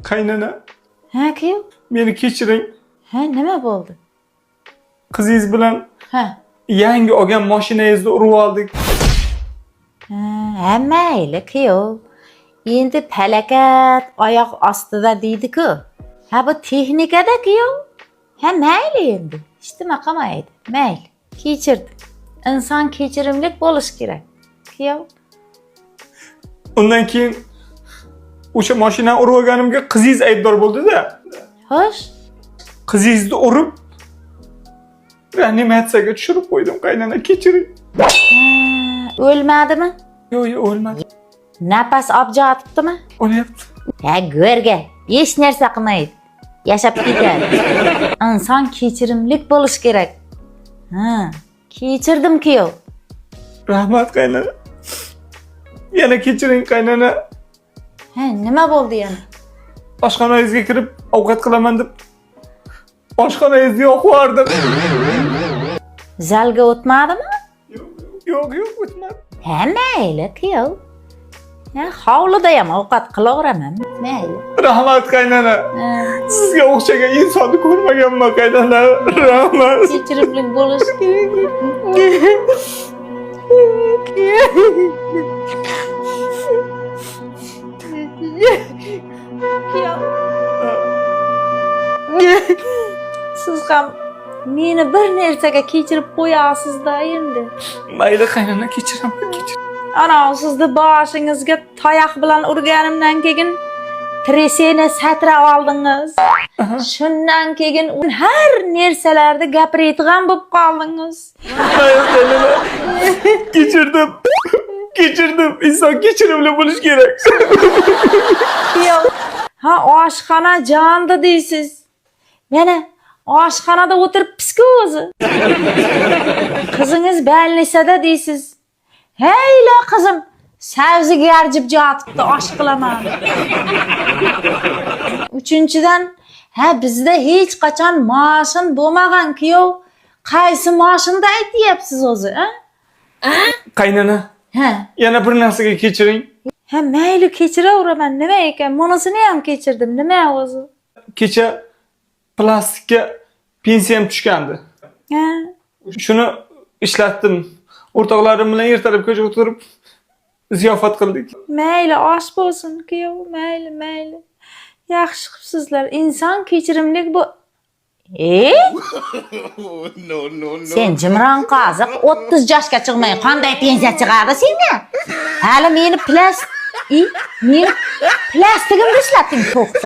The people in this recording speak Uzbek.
Qaynana, Ha, kuyov? Meni kechiring. Ha, nima bo'ldi? Qizingiz bilan Ha. Yangi olgan mashinangizni urib oldik. Ha, mayli, kuyov. Endi palakat oyoq ostida deydi-ku. Ha, bu texnikada, kuyov. Ha, mayli endi. Hech nima qilmaydi. Mayli. Kechirdim. Inson kechirimlik bo'lishi kerak. Kuyov. Undan keyin o'sha mashinani urib olganimga qizingiz aybdor bo'ldi-da. Xo'sh. Qizingizni urib reanimatsiyaga tushirib qo'ydim, qaynana, kechiring. Ha, o'lmadimi? Yo'q, yo'q, o'lmadi. Nafas olib yotibdimi? O'lyapti. Ha, go'rga hech narsa qilmaydi. Yashab ketadi. Inson kechirimlik bo'lishi kerak. Ha, kechirdim, kuyov. Rahmat, qaynana. Yana kechiring, qaynana. Ha, nima bo'ldi yana? Oshxonangizga kirib ovqat qilaman deb oshxonangizni yoqib yubordim. Zalga o'tmadimi? Yo'q, yo'q, o'tmadi. Ha, mayli, kuyov. Ha, hovlida ham ovqat qilaveraman. Mayli. Rahmat, qaynana. Ha, Sizga o'xshagan insonni ko'rmaganman, qaynana. Rahmat. Kechirimlik bo'lishi kerak. Kuyov. Siz ham meni bir narsaga kechirib qo'yasiz-da endi. Mayli, qaynana, kechiraman, kechir. Ana sizni boshingizga tayoq bilan urganimdan keyin treseni satrab oldingiz. Shundan keyin har narsalarni gapiradigan bo'lib qoldingiz. Mayli, qaynana. Kechirdim. Kechirdim. Inson kechirimli bo'lishi kerak. Yo'q. Ha, oshxona jondi deysiz. Mana oshxonada o'tiribmiz-ku o'zi. Qizingiz больница da deysiz. Heyla qizim, sabziga arjib yotibdi, osh qilaman. Uchinchidan, ha, bizda hech qachon moshin bo'lmagan, kuyov. Qaysi moshinda aytyapsiz o'zi, a? Qaynana, Ha. Yana bir narsaga kechiring. Ha, mayli, kechiraveraman. Nima ekan? Bunisini ham kechirdim. Nima o'zi? Kecha plastikka pensiyam tushgandi. Ha. Shuni ishlatdim. O'rtoqlarim bilan ertalab o'tirib ziyofat qildik. Mayli, osh bo'lsin, kuyov, mayli, mayli. Yaxshi qilibsizlar. Inson kechirimlik bu. E? No, no, no. Sen jimron qoziq 30 yoshga chiqmay qanday pensiya chiqadi senga? Hali meni meni plastigimni ishlatding, to'xta.